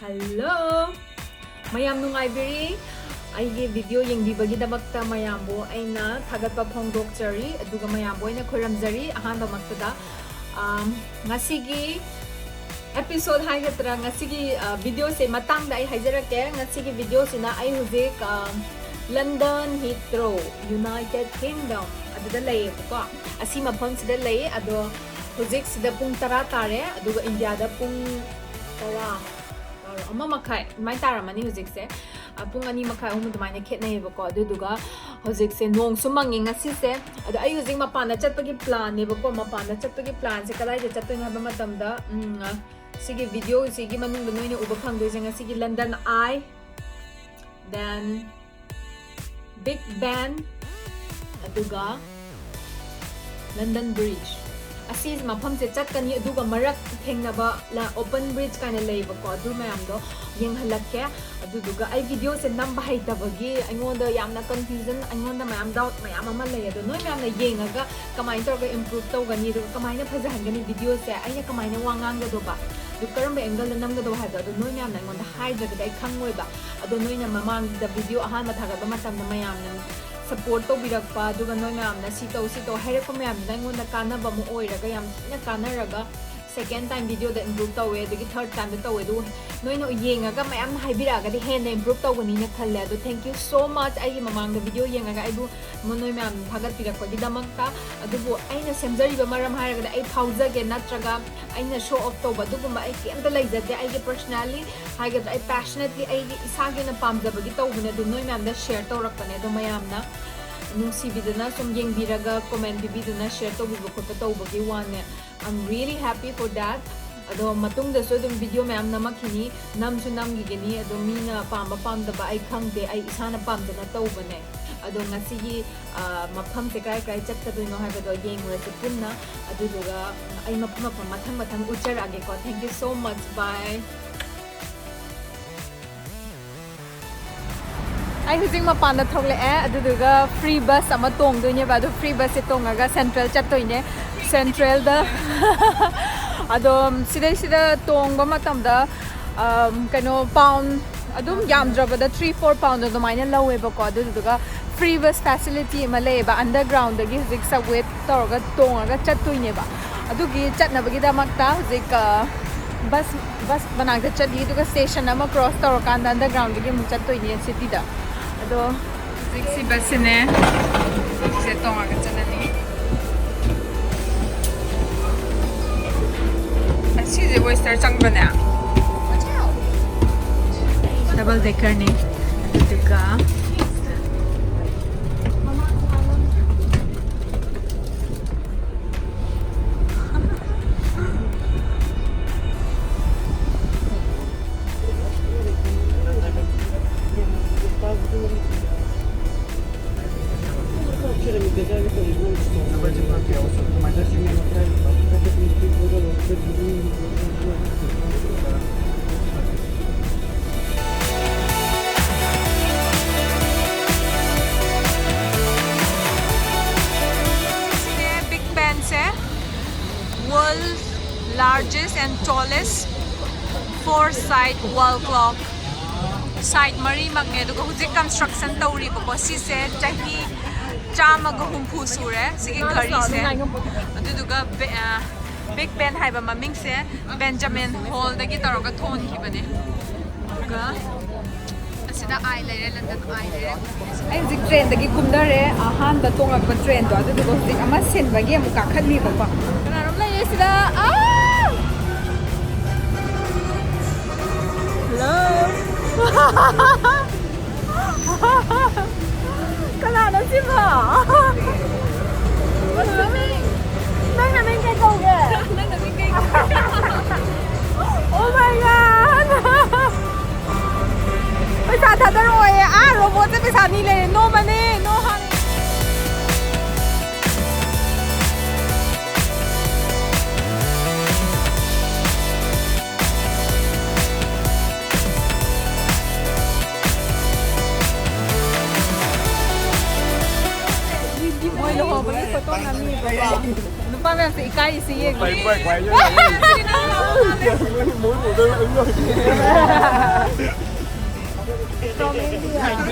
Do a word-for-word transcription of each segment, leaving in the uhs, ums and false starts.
Hello! ꯃꯌꯥꯝ ꯅꯨꯡꯉꯥꯏꯕꯤꯔꯤ? ꯑꯩꯒꯤ video ꯌꯦꯡꯕꯤꯕꯒꯤꯗꯃꯛꯇ ꯃꯌꯥꯝꯕꯨ ꯑꯩꯅ ꯊꯥꯒꯠꯄ ꯐꯣꯡꯗꯣꯛꯆꯔꯤ, ꯑꯗꯨꯒ ꯃꯌꯥꯝꯕꯨ ꯑꯩꯅ ꯈꯣꯏꯔꯝꯖꯔꯤ ꯑꯍꯥꯟꯕꯃꯛꯇꯗ꯫ ꯑꯝ, ꯉꯁꯤꯒꯤ episode ꯍꯥꯏꯒꯗ꯭ꯔꯥ, ꯉꯁꯤꯒꯤ, ꯑ, videoꯁꯦ ꯃꯇꯥꯡꯗ ꯑꯩ ꯍꯥꯏꯖꯔꯛꯀꯦ꯫ ꯉꯁꯤꯒꯤ videoꯁꯤꯅ ꯑꯩ ꯍꯧꯖꯤꯛ, ꯑ, London Heathrow, United Kingdom ꯑꯗꯨꯗ ꯂꯩꯌꯦꯕꯀꯣ꯫ ꯑꯁꯤ ꯃꯐꯝꯁꯤꯗ ꯂꯩ꯫ ꯑꯗꯣ ꯍꯧꯖꯤꯛꯁꯤꯗ ꯄꯨꯡ ꯇꯔꯥ ꯇꯥꯔꯦ, ꯑꯗꯨꯒ ꯏꯟꯗꯤꯌꯥꯗ ꯄꯨꯡ ꯇꯔꯥ, ꯕꯥꯔꯣ, ꯑꯃ ꯃꯈꯥꯏ ꯑꯗꯨꯃꯥꯏꯅ ꯇꯥꯔꯝꯃꯅꯤ ꯍꯧꯖꯤꯛꯁꯦ꯫ ꯑ, ꯄꯨꯡ ꯑꯅꯤ ꯃꯈꯥꯏ, ꯑꯍꯨꯝ ꯑꯗꯨꯃꯥꯏꯅ ꯈꯦꯠꯅꯩꯌꯦꯕꯀꯣ꯫ ꯑꯗꯨꯗꯨꯒ ꯍꯧꯖꯤꯛꯁꯦ ꯅꯣꯡꯁꯨ ꯃꯪꯉꯦ ꯉꯁꯤꯁꯦ꯫ ꯑꯗꯣ ꯑꯩ ꯍꯧꯖꯤꯛ ꯃꯄꯥꯟꯗ ꯆꯠꯄꯒꯤ planꯅꯦꯕꯀꯣ꯫ ꯃꯄꯥꯟꯗ ꯆꯠꯄꯒꯤ planꯁꯦ ꯀꯗꯥꯏꯗ ꯆꯠꯇꯣꯏꯅꯣ ꯍꯥꯏꯕ ꯃꯇꯝꯗ, ꯎꯝ, ꯑ, ꯁꯤꯒꯤ videoꯁꯤꯒꯤ ꯃꯅꯨꯡꯗ ꯅꯣꯏꯅ ꯎꯕ ꯐꯪꯗꯣꯏꯁꯦ ꯉꯁꯤꯒꯤ London Eye, then Big Ben, ꯑꯗꯨꯒ London Bridge꯫ ꯑꯁꯤ ꯃꯐꯝꯁꯦ ꯆꯠꯀꯅꯤ, ꯑꯗꯨꯒ ꯃꯔꯛ ꯊꯦꯡꯅꯕ ꯂ-, Open Bridge ꯀꯥꯏꯅ ꯂꯩꯕꯀꯣ, ꯑꯗꯨ ꯃꯌꯥꯝꯗꯣ ꯌꯦꯡꯍꯜꯂꯛꯀꯦ꯫ ꯑꯗꯨꯗꯨꯒ ꯑꯩ videoꯁꯦ ꯅꯝꯕ ꯍꯩꯇꯕꯒꯤ ꯑꯩꯉꯣꯟꯗ ꯌꯥꯝꯅ confusion, ꯑꯩꯉꯣꯟꯗ ꯃꯌꯥꯝ doubt ꯃꯌꯥꯝ ꯑꯃ ꯂꯩ꯫ ꯑꯗꯣ ꯅꯣꯏ ꯃꯌꯥꯝꯅ ꯌꯦꯡꯉꯒ ꯀꯃꯥꯏꯅ ꯇꯧꯔꯒ improve ꯇꯧꯒꯅꯤ, ꯑꯗꯨꯒ ꯀꯃꯥꯏꯅ ꯐꯖꯍꯟꯒꯅꯤ videoꯁꯦ, ꯑꯩꯅ ꯀꯃꯥꯏꯅ ꯋꯥ ꯉꯥꯡꯒꯗꯧꯕ, ꯑꯗꯨ ꯀꯔꯝꯕ angleꯗ ꯅꯝꯒꯗꯧꯕ ꯍꯥꯏꯕꯗꯣ, ꯑꯗꯣ ꯅꯣꯏ ꯃꯌꯥꯝꯅ ꯑꯩꯉꯣꯟꯗ ꯍꯥꯏꯗ꯭ꯔꯒꯗꯤ ꯑꯩ ꯈꯪꯉꯣꯏꯕ꯫ ꯑꯗꯣ ꯅꯣꯏꯅ ꯃꯃꯥꯡꯗ video ꯑꯍꯥꯟꯕ ꯊꯥꯒꯠꯄ ꯃꯇꯝꯗ ꯃꯌꯥꯝꯅ support ꯇꯧꯕꯤꯔꯛꯄ, ꯑꯗꯨꯒ ꯅꯣꯏ ꯃꯌꯥꯝꯅ ꯁꯤ ꯇꯧ, ꯁꯤ ꯇꯧ ꯍꯥꯏꯔꯛꯄ ꯃꯌꯥꯝꯗꯨꯅ ꯑꯩꯉꯣꯟꯗ ꯀꯥꯟꯅꯕ ꯑꯃ ꯑꯣꯏꯔꯒ, ꯌꯥꯝ ꯊꯤꯅ ꯀꯥꯟꯅꯔꯒ, second time videoꯗ improve ꯇꯧꯋꯦ, ꯑꯗꯒꯤ third timeꯗ ꯇꯧꯋꯦ꯫ ꯑꯗꯨ ꯅꯣꯏꯅ ꯌꯦꯡꯉꯒ ꯃꯌꯥꯝ ꯍꯥꯏꯕꯤꯔꯛꯑꯒꯗꯤ ꯍꯦꯟꯅ improve ꯇꯧꯒꯅꯤꯅ ꯈꯜꯂꯦ꯫ ꯑꯗꯣ thank you so much ꯑꯩꯒꯤ ꯃꯃꯥꯡꯗ video ꯌꯦꯡꯉꯒ ꯑꯩꯕꯨ ꯅꯣꯏ ꯃꯌꯥꯝ ꯊꯥꯒꯠꯄꯤꯔꯛꯄꯒꯤꯗꯃꯛꯇ꯫ ꯑꯗꯨꯕꯨ ꯑꯩꯅ ꯁꯦꯝꯖꯔꯤꯕ ꯃꯔꯝ ꯍꯥꯏꯔꯒꯗꯤ ꯑꯩ ꯐꯥꯎꯖꯒꯦ, ꯅꯠꯇ꯭ꯔꯒ ꯑꯩꯅ show off ꯇꯧꯕ ꯑꯗꯨꯒꯨꯝꯕ ꯑꯩ ꯀꯩꯝꯇ ꯂꯩꯖꯗꯦ꯫ ꯑꯩꯒꯤ personally ꯍꯥꯏꯒꯗ꯭ꯔꯥ, ꯑꯩ passionately ꯑꯩꯒꯤ ꯏꯁꯥꯒꯤ ꯑꯣꯏꯅ ꯄꯥꯝꯖꯕꯒꯤ ꯇꯧꯕꯅꯦ꯫ ꯑꯗꯨ ꯅꯣꯏ ꯃꯌꯥꯝꯗ share ꯇꯧꯔꯛꯄꯅꯦ꯫ ꯑꯗꯣ ꯃꯌꯥꯝꯅ ꯅꯨꯡꯁꯤꯕꯤꯗꯅ ꯁꯨꯝ ꯌꯦꯡꯕꯤꯔꯒ comment ꯄꯤꯕꯤꯗꯨꯅ share ꯇꯧꯕꯤꯕ ꯈꯣꯠꯄ ꯇꯧꯕꯒꯤ ꯋꯥꯅꯦ꯫ I'm really happy for that. ꯑꯗꯣ ꯃꯇꯨꯡꯗꯁꯨ ꯑꯗꯨꯝ video ꯃꯌꯥꯝ ꯅꯝꯃꯛꯈꯤꯅꯤ, ꯅꯝꯁꯨ ꯅꯝꯈꯤꯒꯅꯤ꯫ ꯑꯗꯣ ꯃꯤꯅ ꯄꯥꯝꯕ ꯄꯥꯝꯗꯕ ꯑꯩ ꯈꯪꯗꯦ, ꯑꯩ ꯏꯁꯥꯅ ꯄꯥꯝꯖꯅ ꯇꯧꯕꯅꯦ꯫ ꯑꯗꯣ ꯉꯁꯤꯒꯤ, ꯑ, ꯃꯐꯝꯁꯦ ꯀꯔꯥꯏ ꯀꯔꯥꯏ ꯆꯠꯀꯗꯣꯏꯅꯣ ꯍꯥꯏꯕꯗꯣ ꯌꯦꯡꯉꯨꯔꯁꯤ ꯄꯨꯟꯅ꯫ ꯑꯗꯨꯗꯨꯒ ꯑꯩ ꯃꯐꯝ ꯃꯐꯝ ꯃꯊꯪ ꯃꯊꯪ ꯎꯠꯆꯔꯛꯑꯒꯦꯀꯣ꯫ Thank you so much. Bye. ꯑꯩ ꯍꯧꯖꯤꯛ ꯃꯄꯥꯟꯗ ꯊꯣꯛꯂꯛꯑꯦ, ꯑꯗꯨꯗꯨꯒ free bus ꯑꯃ ꯇꯣꯡꯗꯣꯏꯅꯦꯕ꯫ ꯑꯗꯨ free busꯁꯦ ꯇꯣꯡꯉꯒ Central ꯆꯠꯇꯣꯏꯅꯦ꯫ Centralꯗ ꯑꯗꯣ ꯁꯤꯗꯩꯁꯤꯗ ꯇꯣꯡꯕ ꯃꯇꯝꯗ, ꯀꯩꯅꯣ, ꯄꯥꯎꯟ ꯑꯗꯨꯝ ꯌꯥꯝꯗ꯭ꯔꯕꯗ ꯊ꯭ꯔꯤ ꯐꯣꯔ ꯄꯥꯎꯟ ꯑꯗꯨꯃꯥꯏꯅ ꯂꯧꯋꯦꯕꯀꯣ꯫ ꯑꯗꯨꯗꯨꯒ ꯐ꯭ꯔꯤ ꯕꯁ ꯐꯦꯁꯤꯂꯤꯇꯤ ꯑꯃ ꯂꯩꯌꯦꯕ, ꯑꯟꯗꯔꯒ꯭ꯔꯥꯎꯟꯗꯒꯤ ꯍꯧꯖꯤꯛ ꯁꯕꯋꯦ ꯇꯧꯔꯒ ꯇꯣꯡꯉꯒ ꯆꯠꯇꯣꯏꯅꯦꯕ꯫ ꯑꯗꯨꯒꯤ ꯆꯠꯅꯕꯒꯤꯗꯃꯛꯇ ꯍꯧꯖꯤꯛ ꯕꯁ ꯕꯁ ꯃꯅꯥꯛꯇ ꯆꯠꯂꯤ, ꯑꯗꯨꯒ ꯁ꯭ꯇꯦꯁꯟ ꯑꯃ ꯀ꯭ꯔꯣꯁ ꯇꯧꯔꯀꯥꯟꯗ ꯑꯟꯗꯔꯒ꯭ꯔꯥꯎꯟꯗꯒꯤ ꯑꯃꯨꯛ ꯆꯠꯇꯣꯏꯅꯦ ꯁꯤꯇꯤꯗ꯫ ꯑꯗꯣ ꯍꯧꯖꯤꯛ ꯁꯤ ꯕꯁꯁꯤꯅꯦ, ꯁꯤꯁꯦ ꯇꯣꯡꯉꯒ ꯆꯠꯂꯅꯤ꯫ ꯑꯁꯤꯁꯦ ꯋꯦꯁꯇꯔ ꯆꯪꯕꯅꯦ꯫ ꯗꯕꯜ ꯗꯦꯀꯔꯅꯤ꯫ ꯑꯗꯨꯗꯨꯒ ꯁꯤꯅꯦ ꯕꯤꯒ ꯕꯦꯟꯁꯦ, world largest and tallest four side wall clock, site ꯃꯔꯤꯃꯛꯅꯦ꯫ ꯑꯗꯨꯒ ꯍꯧꯖꯤꯛ ꯀꯟꯁꯇ꯭ꯔꯛꯁꯟ ꯇꯧꯔꯤꯕꯀꯣ꯫ ꯁꯤꯁꯦ ꯆꯍꯤ ꯆꯥꯝꯃꯒ ꯍꯨꯝꯐꯨ ꯁꯨꯔꯦ ꯁꯤꯒꯤ ꯘꯔꯤꯁꯦ꯫ ꯑꯗꯨꯗꯨꯒ ꯕꯦ-, ꯑ, ꯕꯤꯒ ꯕꯦꯟ ꯍꯥꯏꯕ ꯃꯃꯤꯡꯁꯦ ꯕꯦꯟꯖꯥꯃꯤꯟ ꯍꯣꯜꯗꯒꯤ ꯇꯧꯔꯒ ꯊꯣꯟꯈꯤꯕꯅꯦ꯫ ꯑꯗꯨꯒ ꯑꯁꯤꯗ ꯑꯥꯏ ꯂꯩꯔꯦ, ꯂꯟꯗꯟ ꯑꯥꯏ ꯂꯩꯔꯦ꯫ ꯑꯩ ꯍꯧꯖꯤꯛ ꯇ꯭ꯔꯦꯟꯗꯒꯤ ꯀꯨꯝꯊꯔꯦ, ꯑꯍꯥꯟꯕ ꯇꯣꯡꯉꯛꯄ ꯇ꯭ꯔꯦꯟꯗꯣ, ꯑꯗꯨꯗꯨꯒ ꯍꯧꯖꯤꯛ ꯑꯃ ꯁꯤꯟꯕꯒꯤ ꯑꯃꯨꯛ ꯀꯥꯈꯠꯂꯤꯕꯀꯣ꯫ ꯀꯅꯥꯅꯣꯝ ꯂꯩꯔꯦ ꯁꯤꯗ꯫ ꯑꯥ! Hello꯫ ꯀꯅꯥꯅꯣ ꯁꯤꯕꯣ? ꯅꯪ ꯅꯃꯤꯡ ꯀꯩ ꯀꯧꯒꯦ? ꯅꯪ ꯅꯃꯤꯡ ꯀꯩ ꯀꯧꯒꯦ? Oh my God! ꯄꯩꯁꯥ ꯊꯥꯗꯔꯛꯑꯣꯌꯦ꯫ ꯑꯥ, ꯔꯣꯕꯣꯠꯇ ꯄꯩꯁꯥ ꯅꯤ ꯂꯩꯔꯦ꯫ No money, no honey꯫ ꯃꯣꯏ ꯂꯨꯍꯣꯡꯕꯒꯤ ꯐꯣꯇꯣ ꯅꯝꯃꯤꯕꯀꯣ꯫ ꯅꯨꯄꯥ ꯃꯌꯥꯝꯁꯦ ꯏꯀꯥꯏꯔꯤꯁꯦ ꯌꯦꯡꯉꯣ꯫ ꯃꯣꯏ ꯎꯗꯅ From India.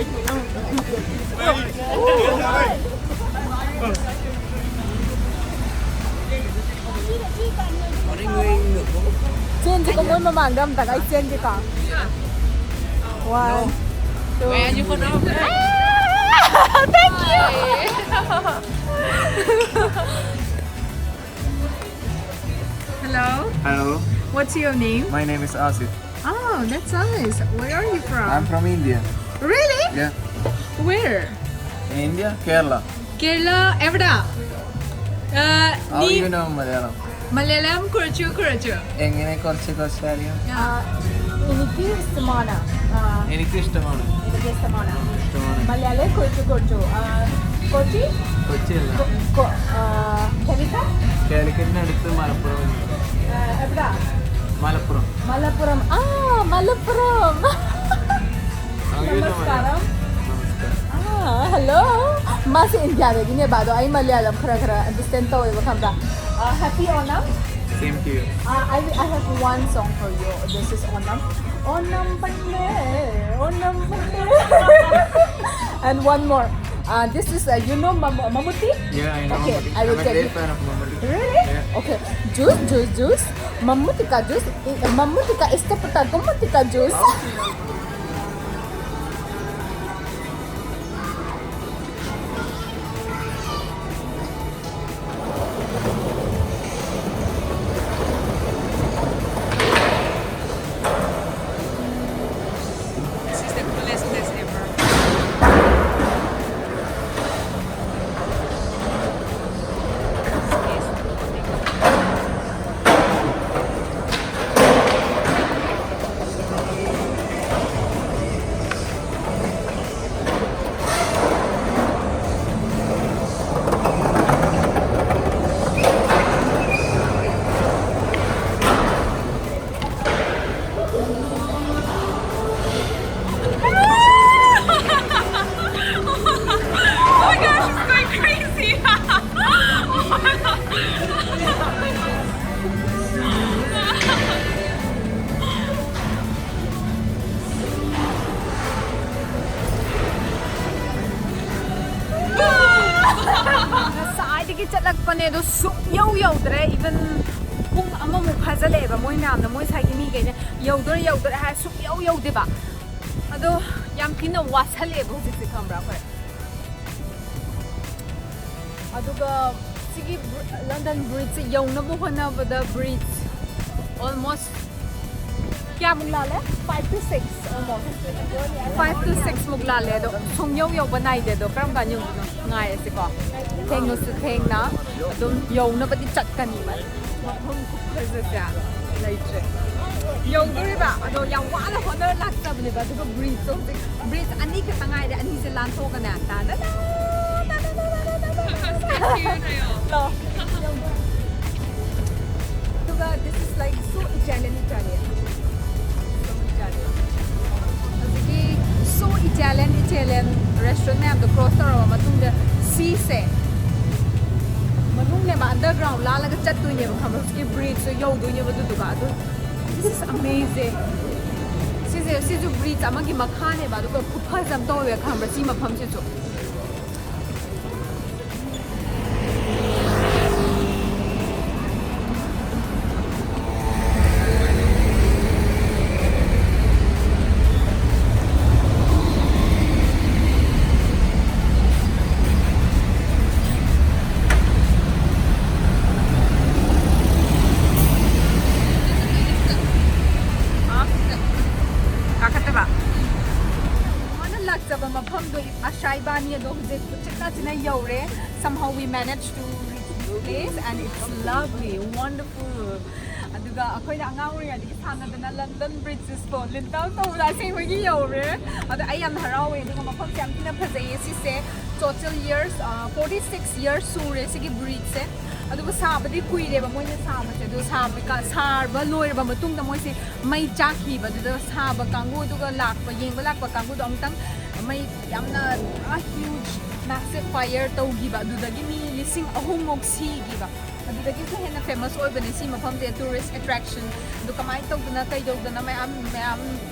ꯆꯦꯟꯁꯤꯀꯣ, ꯃꯣꯏ ꯃꯃꯥꯡꯗ ꯑꯝꯇꯪ ꯑꯩ ꯆꯦꯟꯒꯦꯀꯣ꯫ One, two. Ah! Thank you. Hello. Hello. What's your name? My name is Asif. Oh, that's nice. Where are you from? I'm from India. Really? Yeah. Where? In India, Kerala. Kerala എവിടാ? Uh, how you know Malayalam? Malayalam കുറച്ചു കുറച്ചു. എങ്ങനെ കുറച്ച് കുറച്ച് അറിയാം? Uh, എനിക്ക് ഇഷ്ടമാണ്. Uh, എനിക്ക് ഇഷ്ടമാണ്. എനിക്ക് ഇഷ്ടമാണ്. ഇഷ്ടമാണ്. മലയാള കുറച്ചു കുറച്ചു. Uh, കൊച്ചി? കൊച്ചിയല്ല. കൊ- കൊ- uh, കാലിക്കറ്റ്? കാലിക്കറ്റിന് അടുത്ത് മലപ്പുറം. Uh, എവിടാ? Malappuram. Malappuram. Ah, Malappuram. How you know Malayalam? Namaskaram. Namaskaram. Ah, hello. ꯃꯥꯁꯦ ꯏꯟꯗꯤꯌꯥꯗꯒꯤꯅꯦꯕ, ꯑꯗꯣ ꯑꯩ ꯃꯂꯌꯥꯂꯝ ꯈꯔ ꯈꯔ ꯑꯟꯗꯔꯁ꯭ꯇꯦꯟ ꯇꯧꯋꯦꯕ, ꯈꯪꯕ꯭ꯔꯥ? Uh, happy Onam. Same to you. Uh, I, I have one song for you. This is Onam. Onam Panne, Onam Panne. And one more. Uh, this is, uh, you know Mam- Mamuti? Yeah, I know. Okay, Mamuti. I will I'm a tell great you. Fan of Mamuti. Really? Yeah. Okay. Juice, juice, juice. Mamutika juice. I- Mamutika is the Mamutika juice. This is the coolest place ever. ꯑꯗꯣ ꯁꯨꯛ ꯌꯧ ꯌꯧꯗ꯭ꯔꯦ꯫ Even ꯄꯨꯡ ꯑꯃꯃꯨꯛ ꯐꯥꯖꯤꯜꯂꯛꯑꯦꯕ, ꯃꯣꯏ ꯃꯌꯥꯝꯅ, ꯃꯣꯏ ꯁꯥꯏꯒꯤ ꯃꯤꯈꯩꯅ ꯌꯧꯗꯣꯔꯦ ꯌꯧꯗꯣꯔꯦ ꯍꯥꯏ ꯁꯨꯛ ꯌꯧ ꯌꯧꯗꯦꯕ꯫ ꯑꯗꯣ ꯌꯥꯝ ꯊꯤꯅ ꯋꯥꯁꯜꯂꯛꯑꯦꯕ ꯍꯧꯖꯤꯛꯁꯦ, ꯈꯪꯕ꯭ꯔꯥ ꯑꯩꯈꯣꯏ? ꯑꯗꯨꯒ ꯁꯤꯒꯤ ꯂꯟꯗꯟ ꯕ꯭ꯔꯤꯖꯁꯦ ꯌꯧꯅꯕ ꯍꯣꯠꯅꯕꯗ, ꯕ꯭ꯔꯤꯖ almost ꯀꯌꯥꯃꯨꯛ ꯂꯥꯜꯂꯦ? Five to six, almost five to six ꯃꯨꯛ ꯂꯥꯜꯂꯦ꯫ ꯑꯗꯣ ꯁꯨꯡ ꯌꯧ ꯌꯧꯕ ꯅꯥꯏꯗꯦ꯫ ꯑꯗꯣ ꯀꯔꯝ ꯀꯥꯟꯗ ꯌꯧꯗꯣꯏꯅꯣ ꯉꯥꯏꯔꯁꯤꯀꯣ꯫ ꯊꯦꯡꯅꯁꯨ ꯊꯦꯡꯅ ꯑꯗꯨꯝ ꯌꯧꯅꯕꯗꯤ ꯆꯠꯀꯅꯤꯕ꯫ ꯃꯐꯝ ꯈꯨꯐꯖꯁꯦ ꯂꯩꯇ꯭ꯔꯦ꯫ ꯌꯧꯗꯣꯔꯤꯕ ꯑꯗꯣ ꯌꯥꯝ ꯋꯥꯅ ꯍꯣꯠꯅꯔ ꯂꯥꯛꯆꯕꯅꯦꯕ꯫ ꯑꯗꯨꯒ ꯕ꯭ꯔꯤꯖꯇꯣ ꯍꯧꯖꯤꯛ, ꯕ꯭ꯔꯤꯖ ꯑꯅꯤ ꯈꯛꯇ ꯉꯥꯏꯔꯦ꯫ ꯑꯅꯤꯁꯦ ꯂꯥꯟꯊꯣꯛꯑꯒꯅꯦ, ꯇꯥꯅ ꯂꯥꯛꯑꯣ꯫ ꯑꯗꯨꯒ this is like so Italian, Italian. So Italian. ꯍꯧꯖꯤꯛꯀꯤ so Italian, Italian restaurant ꯃꯌꯥꯝꯗꯣ cross ꯇꯧꯔꯕ ꯃꯇꯨꯡꯗ, ꯁꯤꯁꯦ ꯃꯅꯨꯡꯅꯦꯕ, underground ꯂꯥꯜꯂꯒ ꯆꯠꯇꯣꯏꯅꯦꯕ, ꯈꯪꯕ꯭ꯔꯥ? ꯍꯧꯖꯤꯛꯀꯤ bridgeꯇꯣ ꯌꯧꯗꯣꯏꯅꯦꯕ꯫ ꯑꯗꯨꯗꯨꯒ ꯑꯗꯨ, this is amazing. ꯁꯤꯁꯦ, ꯁꯤꯁꯨ bridge ꯑꯃꯒꯤ ꯃꯈꯥꯅꯦꯕ, ꯑꯗꯨꯒ ꯈꯨꯐꯖ ꯑꯃ ꯇꯧꯋꯦ, ꯈꯪꯕ꯭ꯔꯥ? ꯁꯤ ꯃꯐꯝꯁꯤꯁꯨ꯫ ꯀꯥꯈꯠꯇꯕ꯫ ꯃꯥꯅ ꯂꯥꯛꯆꯕ ꯃꯐꯝꯗꯣ ꯑꯁꯥꯏꯕꯥꯅꯤ ꯑꯗꯣ ꯍꯧꯖꯤꯛ ꯎꯆꯤꯟ ꯅꯥꯆꯤꯟꯅ ꯌꯧꯔꯦ꯫ Somehow we managed to reach this place and it's lovely, wonderful. ꯑꯗꯨꯒ ꯑꯩꯈꯣꯏꯅ ꯑꯉꯥꯡ ꯑꯣꯏꯔꯤꯉꯩꯗꯒꯤ ꯁꯥꯟꯅꯗꯅ London Bridges ꯀꯣ, lean down ꯇꯧꯕꯗ ꯑꯁꯦꯡꯕꯒꯤ ꯌꯧꯔꯦ꯫ ꯑꯗꯣ ꯑꯩ ꯌꯥꯝꯅ ꯍꯔꯥꯎꯋꯦ꯫ ꯑꯗꯨꯒ ꯃꯐꯝꯁꯦ ꯌꯥꯝ ꯊꯤꯅ ꯐꯖꯩꯌꯦ꯫ ꯁꯤꯁꯦ total years, ꯑ, forty six years ꯁꯨꯔꯦ ꯁꯤꯒꯤ bridgeꯁꯦ꯫ ꯑꯗꯨꯒ ꯁꯥꯕꯗꯤ ꯀꯨꯏꯔꯦꯕ ꯃꯣꯏꯅ ꯁꯥꯕꯁꯦ꯫ ꯑꯗꯨ ꯁꯥꯕ ꯀ-, ꯁꯥꯕ ꯂꯣꯏꯔꯕ ꯃꯇꯨꯡꯗ ꯃꯣꯏꯁꯦ ꯃꯩ ꯆꯥꯛꯈꯤꯕ꯫ ꯑꯗꯨꯗ ꯁꯥꯕ ꯀꯥꯡꯕꯨ, ꯑꯗꯨꯒ ꯂꯥꯛꯄ, ꯌꯦꯡꯕ ꯂꯥꯛꯄ ꯀꯥꯡꯕꯨꯗꯣ ꯑꯃꯨꯛꯇꯪ ꯃꯩ ꯌꯥꯝꯅ, ꯑ, huge, massive fire ꯇꯧꯈꯤꯕ꯫ ꯑꯗꯨꯗꯒꯤ ꯃꯤ ꯂꯤꯁꯤꯡ ꯑꯍꯨꯝꯃꯨꯛ ꯁꯤꯈꯤꯕ꯫ ꯑꯗꯨꯗꯒꯤꯁꯨ ꯍꯦꯟꯅ famous ꯑꯣꯏꯕꯅꯦ ꯁꯤ ꯃꯐꯝꯁꯦ, tourist attraction꯫ ꯑꯗꯨ ꯀꯃꯥꯏꯅ ꯇꯧꯗꯅ, ꯀꯩꯗꯧꯗꯅ ꯃꯌꯥꯝ, ꯃꯌꯥꯝ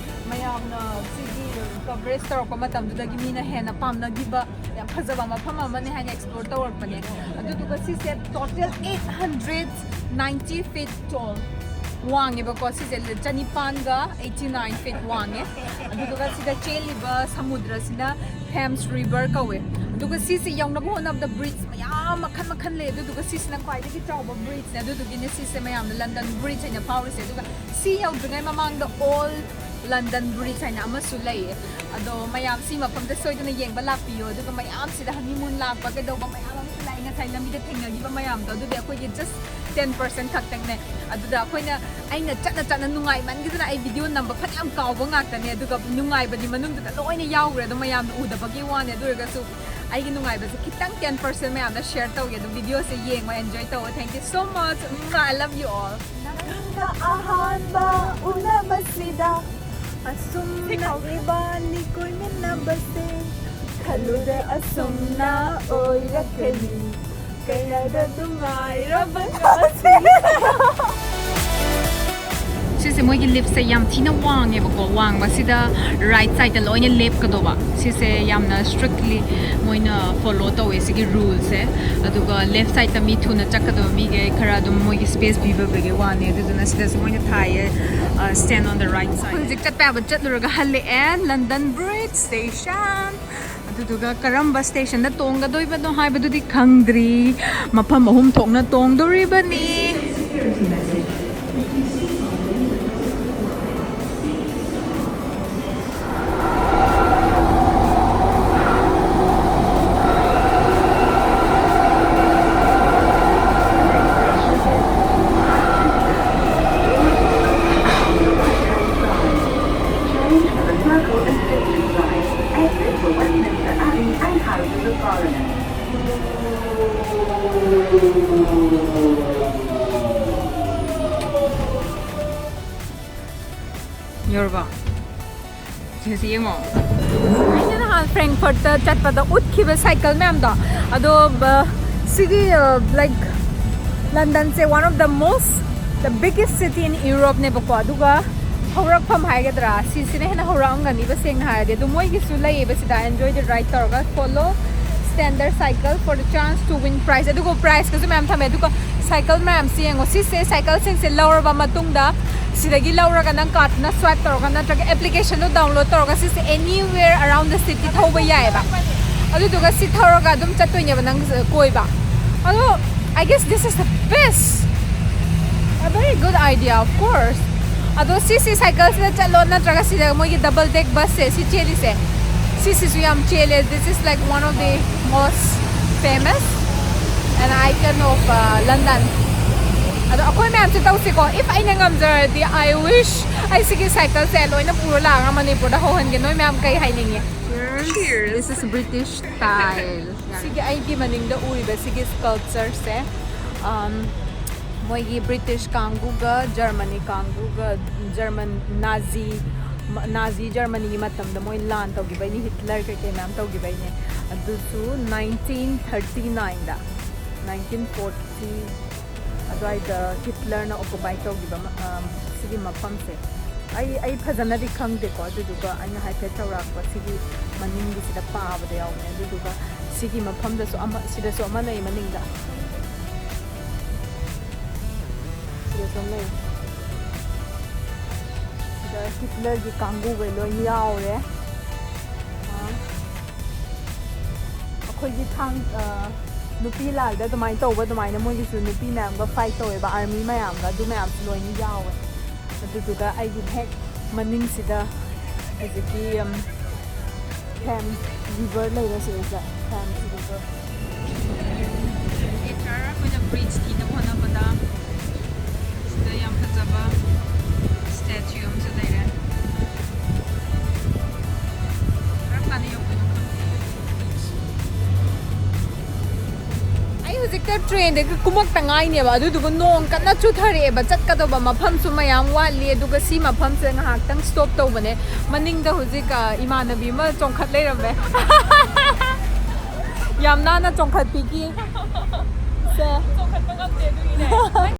ꯃꯌꯥꯝꯅ ꯁꯤꯒꯤ ꯀꯚꯔꯦꯖ ꯇꯧꯔꯛꯄ ꯃꯇꯝꯗꯨꯗꯒꯤ ꯃꯤꯅ ꯍꯦꯟꯅ ꯄꯥꯝꯅꯈꯤꯕ ꯌꯥꯝ ꯐꯖꯕ ꯃꯐꯝ ꯑꯃꯅꯦ ꯍꯥꯏꯅ ꯑꯦꯛꯁꯄ꯭ꯂꯣꯔ ꯇꯧꯔꯛꯄꯅꯦ꯫ ꯑꯗꯨꯗꯨꯒ ꯁꯤꯁꯦ total eight hundred ninety feet tall ꯋꯥꯡꯉꯦꯕꯀꯣ꯫ ꯁꯤꯁꯦ ꯆꯅꯤꯄꯥꯟꯒ ꯑꯩꯠꯇꯤ ꯅꯥꯏꯟ ꯐꯤꯠ ꯋꯥꯡꯉꯦ꯫ ꯑꯗꯨꯗꯨꯒ ꯁꯤꯗ ꯆꯦꯜꯂꯤꯕ ꯁꯃꯨꯗ꯭ꯔꯁꯤꯅ ꯊꯦꯝꯁ ꯔꯤꯚꯔ ꯀꯧꯋꯦ꯫ ꯑꯗꯨꯒ ꯁꯤꯁꯦ ꯌꯧꯅꯕ ꯍꯣꯠꯅꯕꯗ ꯕ꯭ꯔꯤꯖ ꯃꯌꯥꯝ ꯃꯈꯜ ꯃꯈꯜ ꯂꯩ꯫ ꯑꯗꯨꯗꯨꯒ ꯁꯤꯁꯤꯅ ꯈ꯭ꯋꯥꯏꯗꯒꯤ ꯆꯥꯎꯕ ꯕ꯭ꯔꯤꯖꯅꯦ꯫ ꯑꯗꯨꯗꯨꯒꯤꯅꯦ ꯁꯤꯁꯦ ꯃꯌꯥꯝꯅ ꯂꯟꯗꯟ ꯕ꯭ꯔꯤꯖ ꯍꯥꯏꯅ ꯐꯥꯎꯔꯤꯁꯦ꯫ ꯑꯗꯨꯒ ꯁꯤ ꯌꯧꯗ꯭ꯔꯤꯉꯩ ꯃꯃꯥꯡꯗ ꯑꯣꯜ ꯂꯟꯗꯟ ꯕ꯭ꯔꯤꯖ ꯍꯥꯏꯅ ꯑꯃꯁꯨ ꯂꯩꯌꯦ꯫ ꯑꯗꯣ ꯃꯌꯥꯝ ꯁꯤ ꯃꯐꯝꯗ ꯁꯣꯏꯗꯅ ꯌꯦꯡꯕ ꯂꯥꯛꯄꯤꯌꯣ꯫ ꯑꯗꯨꯒ ꯃꯌꯥꯝꯁꯤꯗ ꯍꯅꯤꯃꯨꯟ ꯂꯥꯛꯄ ꯀꯩꯗꯧꯕ ꯃꯌꯥꯝ ꯑꯃꯁꯨ ꯂꯥꯛꯑꯦ꯫ ꯉꯁꯥꯏ ꯂꯝꯕꯤꯗ ꯊꯦꯡꯅꯈꯤꯕ ꯃꯌꯥꯝꯗꯣ ꯑꯗꯨꯗꯤ ꯑꯩꯈꯣꯏꯒꯤ ꯖꯁ ꯇꯦꯟ ꯄꯥꯔꯁꯦꯟ ꯈꯛꯇꯪꯅꯦ꯫ ꯑꯗꯨꯗ ꯑꯩꯈꯣꯏꯅ, ꯑꯩꯅ ꯆꯠꯅ ꯆꯠꯅ ꯅꯨꯡꯉꯥꯏꯃꯟꯈꯤꯗꯅ ꯑꯩ ꯚꯤꯗꯤꯑꯣ ꯅꯝꯕ ꯐꯅꯌꯥꯝ ꯀꯥꯎꯕ ꯉꯥꯛꯇꯅꯦ꯫ ꯑꯗꯨꯒ ꯅꯨꯡꯉꯥꯏꯕꯗꯤ ꯃꯅꯨꯡꯗꯨꯗ ꯂꯣꯏꯅ ꯌꯥꯎꯈ꯭ꯔꯦ꯫ ꯑꯗꯣ ꯃꯌꯥꯝꯅ ꯎꯗꯕꯒꯤ ꯋꯥꯅꯦ꯫ ꯑꯗꯨ ꯑꯣꯏꯔꯒꯁꯨ ꯑꯩꯒꯤ ꯅꯨꯡꯉꯥꯏꯕꯁꯦ ꯈꯤꯇꯪ ꯇꯦꯟ ꯄꯥꯔꯁꯦꯟ ꯃꯌꯥꯝꯗ ꯁꯦꯌꯔ ꯇꯧꯒꯦ꯫ ꯑꯗꯨ ꯚꯤꯗꯤꯑꯣꯁꯦ ꯌꯦꯡꯉꯣ, ꯑꯦꯟꯖꯣꯏ ꯇꯧꯋꯣ꯫ Thank you so much. I love you all. ꯅꯪꯒ ꯑꯍꯥꯟꯕ ꯎꯅꯕꯁꯤꯗ ꯑꯁꯨꯝꯅ ꯏꯕꯥꯅꯤ ꯀꯣꯏꯃꯤꯟꯅꯕꯁꯦ ꯈꯜꯂꯨꯗꯦ ꯑꯁꯨꯝꯅ ꯑꯣꯏꯔꯛꯀꯅꯤ꯫ ꯀꯌꯥꯗ ꯅꯨꯡꯉꯥꯏꯔꯕ ꯉꯁꯤ꯫ ꯁꯤꯁꯦ ꯃꯣꯏꯒꯤ ꯂꯤꯐꯁꯦ ꯌꯥꯝ ꯊꯤꯅ ꯋꯥꯡꯉꯦꯕꯀꯣ꯫ ꯋꯥꯡꯕꯁꯤꯗ ꯔꯥꯏꯠ ꯁꯥꯏꯗꯠꯇ ꯂꯣꯏꯅ ꯂꯦꯞꯀꯗꯧꯕ꯫ ꯁꯤꯁꯦ ꯌꯥꯝꯅ ꯁ꯭ꯇ꯭ꯔꯤꯛꯂꯤ ꯃꯣꯏꯅ ꯐꯣꯂꯣ ꯇꯧꯋꯦ ꯁꯤꯒꯤ ꯔꯨꯜꯁꯦ꯫ ꯑꯗꯨꯒ ꯂꯦꯐ ꯁꯥꯏꯗꯠꯇ ꯃꯤ ꯊꯨꯅ ꯆꯠꯀꯗꯕ ꯃꯤꯒꯩ ꯈꯔ ꯑꯗꯨꯝ ꯃꯣꯏꯒꯤ ꯁ꯭ꯄꯦꯁ ꯄꯤꯕꯤꯕꯒꯤ ꯋꯥꯅꯦ꯫ ꯑꯗꯨꯗꯨꯅ ꯁꯤꯗꯁꯨ ꯃꯣꯏꯅ ꯊꯥꯏꯌꯦ, "Stand on the right side." ꯑꯩꯈꯣꯏ ꯍꯧꯖꯤꯛ ꯆꯠꯄ ꯌꯥꯕ ꯆꯠꯂꯨꯔꯒ ꯍꯜꯂꯛꯑꯦ, ꯂꯟꯗꯟ ꯕ꯭ꯔꯤꯖ ꯁ꯭ꯇꯦꯁꯟ꯫ ꯑꯗꯨꯗꯨꯒ ꯀꯔꯝꯕ ꯁ꯭ꯇꯦꯁꯟꯗ ꯇꯣꯡꯒꯗꯣꯏꯕꯅꯣ ꯍꯥꯏꯕꯗꯨꯗꯤ ꯈꯪꯗ꯭ꯔꯤ꯫ ꯃꯐꯝ ꯑꯍꯨꯝ ꯊꯣꯛꯅ ꯇꯣꯡꯗꯣꯔꯤꯕꯅꯤ꯫ Exit for Westminster Abbey and Houses of Parliament. ꯌꯧꯔꯕꯣ? ꯁꯤꯁꯤ ꯌꯦꯡꯉꯣ꯫ ꯑꯩꯅ ꯅꯍꯥꯟ ꯐ꯭ꯔꯦꯡꯛꯐꯔꯠꯇ ꯆꯠꯄꯗ ꯎꯠꯈꯤꯕ ꯁꯥꯏꯀꯜ ꯃꯌꯥꯝꯗꯣ, ꯑꯗꯣ, ꯕ-, ꯁꯤꯒꯤ, ꯑ, like, ꯂꯟꯗꯟꯁꯦ one of the most, the biggest city in Europe ꯅꯦꯕꯀꯣ꯫ ꯑꯗꯨꯒ ꯍꯧꯔꯛꯐꯝ ꯍꯥꯏꯒꯗ꯭ꯔꯥ, ꯁꯤꯁꯤꯅ ꯍꯦꯟꯅ ꯍꯧꯔꯛꯑꯝꯒꯅꯤꯕ, ꯁꯦꯡꯅ ꯍꯥꯏꯔꯗꯤ꯫ ꯑꯗꯨ ꯃꯣꯏꯒꯤꯁꯨ ꯂꯩꯌꯦꯕ ꯁꯤꯗ, enjoy the ride ꯇꯧꯔꯒ, follow standard cycle for the chance to win prize, ꯑꯗꯨꯒ prizeꯀꯁꯨ ꯃꯌꯥꯝ ꯊꯝꯃꯦ꯫ ꯑꯗꯨꯒ cycle ꯃꯌꯥꯝꯁꯤ ꯌꯦꯡꯉꯣ, ꯁꯤꯁꯦ cycleꯁꯤꯡꯁꯦ ꯂꯧꯔꯕ ꯃꯇꯨꯡꯗ ꯁꯤꯗꯒꯤ ꯂꯧꯔꯒ ꯅꯪ cardꯇꯨꯅ swipe ꯇꯧꯔꯒ ꯅꯠꯇ꯭ꯔꯒ applicationꯗꯣ download ꯇꯧꯔꯒ ꯁꯤꯁꯦ anywhere around the city ꯊꯧꯕ ꯌꯥꯏꯑꯕ꯫ ꯑꯗꯨꯗꯨꯒ ꯁꯤ ꯊꯧꯔꯒ ꯑꯗꯨꯝ ꯆꯠꯇꯣꯏꯅꯦꯕ ꯅꯪ ꯀꯣꯏꯕ꯫ ꯑꯗꯣ I guess this is the best, a very good idea, of course. ꯑꯗꯣ ꯁꯤꯁꯤ cycleꯁꯤꯗ ꯆꯠꯂꯣ, ꯅꯠꯇ꯭ꯔꯒ ꯁꯤꯗ ꯃꯣꯏꯒꯤ double deck busꯁꯦ ꯁꯤ ꯆꯦꯜꯂꯤꯁꯦ, ꯁꯤꯁꯤꯁꯨ ꯌꯥꯝ ꯆꯦꯜꯂꯦ. This is like one of the most famous and icon of uh, London. ꯑꯗꯣ ꯑꯩꯈꯣꯏ ꯃꯌꯥꯝꯁꯦ ꯇꯧꯁꯤꯀꯣ, if ꯑꯩꯅ ꯉꯝꯖꯔꯗꯤ꯫ I wish ꯑꯩ ꯁꯤꯒꯤ cycleꯁꯦ ꯂꯣꯏꯅ ꯄꯨꯔ ꯂꯥꯛꯑꯒ ꯃꯅꯤꯄꯨꯔꯗ ꯍꯧꯍꯟꯒꯦ꯫ ꯅꯣꯏ ꯃꯌꯥꯝ ꯀꯩ ꯍꯥꯏꯅꯤꯡꯉꯤ? Cheers. This is British style. ꯁꯤꯒꯤ ꯑꯩꯒꯤ ꯃꯅꯤꯡꯗ ꯎꯔꯤꯕ ꯁꯤꯒꯤ sculptureꯁꯦ, um, ꯃꯣꯏꯒꯤ British ꯀꯥꯡꯕꯨꯒ Germany ꯀꯥꯡꯕꯨꯒ, German Nazi, Nazi Germanyꯒꯤ ꯃꯇꯝꯗ ꯃꯣꯏ ꯂꯥꯟ ꯇꯧꯈꯤꯕꯩꯅꯦ, Hitler ꯀꯩꯀꯩ ꯃꯌꯥꯝ ꯇꯧꯈꯤꯕꯩꯅꯦ꯫ ꯑꯗꯨꯁꯨ nineteen thirty nineꯗ, nineteen forty ꯑꯗꯨꯋꯥꯏꯗ Hitlerꯅ occupy ꯇꯧꯈꯤꯕ ꯃ-, ꯑ, ꯁꯤꯒꯤ ꯃꯐꯝꯁꯦ꯫ ꯑꯩ, ꯑꯩ ꯐꯖꯅꯗꯤ ꯈꯪꯗꯦꯀꯣ, ꯑꯗꯨꯗꯨꯒ ꯑꯩꯅ ꯍꯥꯏꯐꯦꯠ ꯆꯥꯎꯔꯥꯛꯄ ꯁꯤꯒꯤ ꯃꯅꯤꯡꯒꯤꯁꯤꯗ ꯄꯥꯕꯗ ꯌꯥꯎꯕꯅꯦ꯫ ꯑꯗꯨꯗꯨꯒ ꯁꯤꯒꯤ ꯃꯐꯝꯗꯁꯨ ꯑꯃ, ꯁꯤꯗꯁꯨ ꯑꯃ ꯂꯩ ꯃꯅꯤꯡꯗ꯫ ꯁꯤꯗꯁꯨ ꯑꯃ ꯂꯩ꯫ ꯁꯤꯗ Hitlerꯒꯤ ꯀꯥꯡꯕꯨꯈꯩ ꯂꯣꯏ ꯌꯥꯎꯔꯦ꯫ ꯑ, ꯑꯩꯈꯣꯏꯒꯤ ꯊꯥꯡ-, ꯑ, ꯅꯨꯄꯤ ꯂꯥꯜꯗ ꯑꯗꯨꯃꯥꯏꯅ ꯇꯧꯕ ꯑꯗꯨꯃꯥꯏꯅ ꯃꯣꯏꯒꯤꯁꯨ ꯅꯨꯄꯤ ꯃꯌꯥꯝꯒ fight ꯇꯧꯋꯦꯕ, army ꯃꯌꯥꯝꯒ, ꯑꯗꯨ ꯃꯌꯥꯝꯁꯨ ꯂꯣꯏꯅ ꯌꯥꯎꯋꯦ꯫ ꯑꯗꯨꯗꯨꯒ ꯑꯩꯒꯤ ꯍꯦꯛ ꯃꯅꯤꯡꯁꯤꯗ ꯍꯧꯖꯤꯛꯀꯤ, ꯎꯝ, Thames River ꯂꯩꯔꯦ ꯁꯤꯗꯩꯁꯤꯗ, Thames River꯫ Later ꯑꯩꯈꯣꯏꯅ bridge ꯊꯤꯅꯕ ꯍꯣꯠꯅꯕꯗ ꯁꯤꯗ ꯌꯥꯝ ꯐꯖꯕ statue ꯑꯃꯁꯨ ꯂꯩꯔꯦ꯫ ꯀꯔꯝ ꯀꯥꯟꯗ ꯌꯧꯗꯣꯏꯅꯣ ꯈꯪꯗꯦ꯫ ꯑꯩ ꯍꯧꯖꯤꯛꯇ trainꯗꯒꯤ ꯀꯨꯝꯃꯛꯇ ꯉꯥꯏꯅꯦꯕ, ꯑꯗꯨꯗꯨꯒ ꯅꯣꯡ ꯀꯟꯅ ꯆꯨꯊꯔꯛꯑꯦꯕ, ꯆꯠꯀꯗꯧꯕ ꯃꯐꯝꯁꯨ ꯃꯌꯥꯝ ꯋꯥꯠꯂꯤ꯫ ꯑꯗꯨꯒ ꯁꯤ ꯃꯐꯝꯁꯤꯗ ꯉꯥꯏꯍꯥꯛꯇꯪ stop ꯇꯧꯕꯅꯦ꯫ ꯃꯅꯤꯡꯗ ꯍꯧꯖꯤꯛ, ꯑ, ꯏꯃꯥꯟꯅꯕꯤ ꯑꯃ ꯆꯣꯡꯈꯠ ꯂꯩꯔꯝꯃꯦ꯫ ꯌꯥꯝ ꯅꯥꯟꯅ ꯆꯣꯡꯈꯠꯄꯤꯒꯤ꯫ ꯁꯦ꯫ ꯆꯣꯡꯈꯠꯄ ꯉꯝꯗꯦ ꯑꯗꯨꯒꯤꯅꯦ꯫ ꯅꯪ